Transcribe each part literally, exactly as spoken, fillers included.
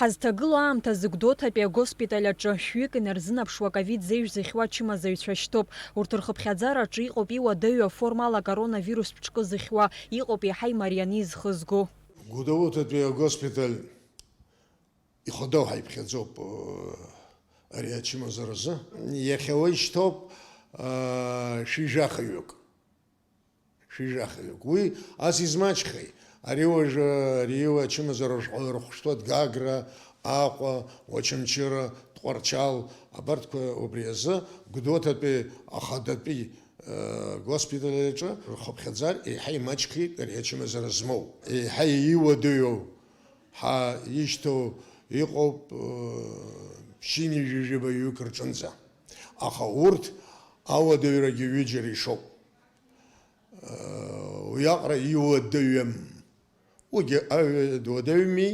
Ҳазҭагылоу аамҭазы Гәдоуҭатәи агоспиталь аҿы шәҩык инарзынаԥшуа ковид зеижә зыхьуа ачымазаҩцәа шьҭоуп. Урҭ рхыԥхьаӡара аҿы иҟоуп иуадаҩу аформа ала коронавирус ԥшкы зыхьуа, иҟоуп еиҳа имарианы изхызго. Гәдоуҭатәи агоспиталь ихадоу ҳаиԥхьаӡоуп, э, ари ачымазаразы. Иахьа уа ишьҭоуп, э, шәи жәахаҩык. Шәи жәахаҩык. Уи ас измаҷхеи? Ари уажәы, ари уа ачымазара рхәышәтәуеит Гагра, Аҟәа, Очамчыра, Тҟәарчал, абарҭқәа убри азы Гәдоуҭатәи ахадатәи, э, госпиталь аҿы рхыԥхьаӡара еиҳа имаҷхеит ари ачымазара змоу. Еиҳа иуадаҩу ҳа ишьҭоу иҟоуп, э, ԥшьынҩажәи жәаба ҩык рҿынӡа. Аха урҭ ауадаҩрагьы ҩыџьара ишоуп. Уиаҟара иуадаҩым. Уигьы аҩ-, дуадаҩми,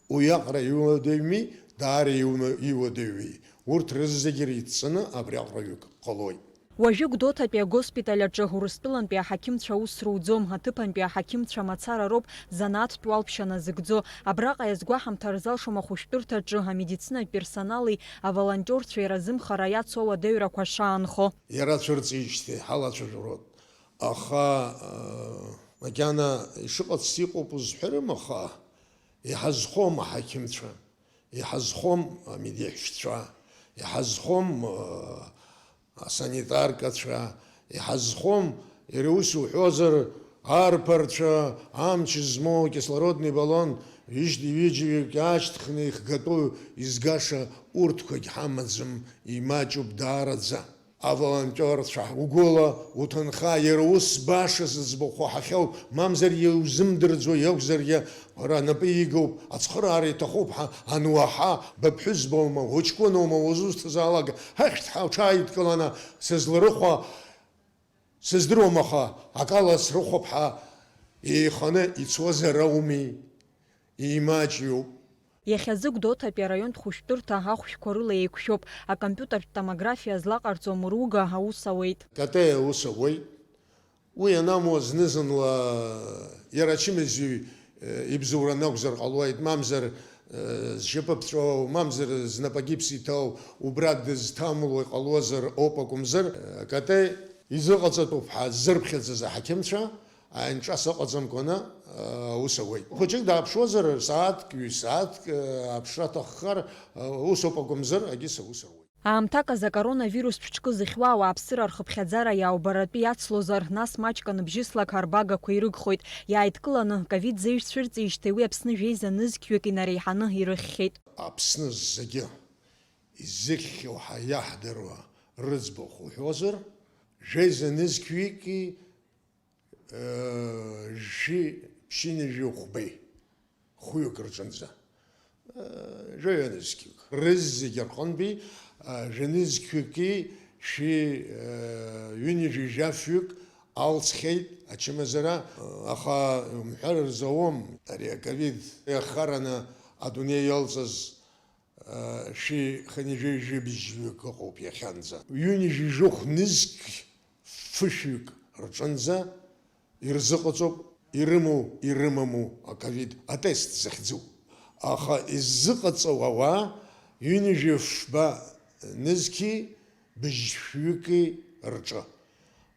уиаҟара иуадаҩми, даара иуна-, иуадаҩуи. Урҭ рызегьы реидҵаны абриаҟара ҩык ҟалоит. Уажәы Гәдоуҭатәи агоспиталь аҿы Урыстәылантәи аҳақьымцәа аус руӡом, аҭыԥантәи аҳақьымцәа мацара роуп занааҭтә уалԥшьа назыгӡо. Абраҟа иазгәаҳамҭар залшом ахәышәтәырҭаҿы амедицинатә персонали аволонтиорцәеи разымхара иацу ауадаҩрақәа шаанхо. Иара цәырҵижьҭеи ҳалацәажәароуп. Аха, э, макьана ишыҟац иҟоуп узҳәарым, аха иҳазхом аҳақьымцәа, иҳазхом амедеҳәшьцәа, иҳазхом, э, асанитаркацәа, иҳазхом, иара ус уҳәозар, арԥарцәа, амч змоу, акислородный баллон ҩыжь-, ҩыџьаҩык иаашьҭхны ихгатәу изгаша урҭқәагь ҳамаӡам, имаҷуп даараӡа. Аволонтиорцәа, угәыла уҭынха, иара ус баша зыӡбахә ҳахьоу, мамзар иузымдырӡо иакәзаргьы, уара напы игоуп, ацхыраара иҭахуп ҳәа ануаҳа, быԥҳәызбоума, уҷкәыноума, узусҭазаалак, ҳахьҭ ҳа уҽааидкыланы сызларыхәа сыздыруам, аха акала срыхәап ҳәа еиханы ицозар ауми, имаҷҩуп. Иахьазы Гәдоуҭатәи араионтә хәышәтәырҭа ахәшәқәа рыла еиқәшәоуп, акомпиутертә томографиа злаҟарҵо амыруга аус ауеит. Катеи аус ауеит. Уи анамуа зны-зынла иара ачымазаҩ, э, ибзоураны акәзар ҟалоит, мамзар, э, зшьапы ԥҵәоу, мамзар знапы агипс иҭоу, убра дызҭамло иҟалозар ауп акәымзар, э, Катеи изыҟаҵатәуп ҳәа ззырԥхьаӡаз аҳақьымцәа, Аинҿас ыҟаӡамкәаны, э, аус ауеит. Хәыҷык дааԥшуазар, сааҭк, ҩ-сааҭк, э, аԥшра аҭаххар, э, усоуп акәымзар, агьыс аус руеит. Аамҭак азы акоронавирус ԥшкы зыхьуа ауааԥсыра рхыԥхьаӡара иаубаратәы иацлозар, нас маҷк аныбжьыслак арбагақәа ирыгхоит. Иааидкыланы, ковид зеижә цәырҵижьҭеи уи Аԥсны жәеиза нызқьҩык инареиҳаны ирыхьхьеит. Аԥсны зегьы изыхьхьоу ҳа иаҳдыруа рыӡбахә уҳәозар, жәеиза нызқьҩыки Э, жәи ԥшьынҩажәи хәбеи, хәҩык рҿынӡа. Э, жәаҩа нызқьҩык. Рызегь рҟынтәи, э, жәа нызқьҩыки шәи, э, ҩынҩажәи жәафҩык алҵхьеит ачымазара, э, аха умҳәар рзауам, ари аковид иахараны адунеи иалҵыз Шәи хынҩажәи жәибжьҩык ыҟоуп иахьанӡа. Ҩынҩажәи жәохә нызқь фышәҩык рҿынӡа ирзыҟаҵоуп, ирымоу, ирымаму аковид атест захьӡу. Аха иззыҟаҵоу ауаа ҩынҩажәи фба нызқьи быжьшәҩыки рҿы.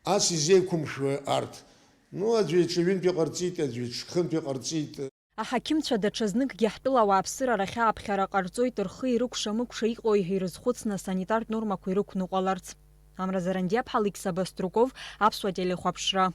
Ас изеиқәымшәо арҭ, ну, аӡәы иҿы ҩынтә иҟарҵеит, аӡәы иҿы хынтә иҟарҵеит. Аҳақьымцәа даҽазныкгьы ҳтәыла ауааԥсыра рахь ааԥхьара ҟарҵоит, рхы ирыкәша-мыкәша иҟоу ирызхәыцны асанитартә нормақәа ирықәныҟәаларц. Амра Зарандиаԥҳа, Алықьса Баструков, Аԥсуа телехәаԥшра.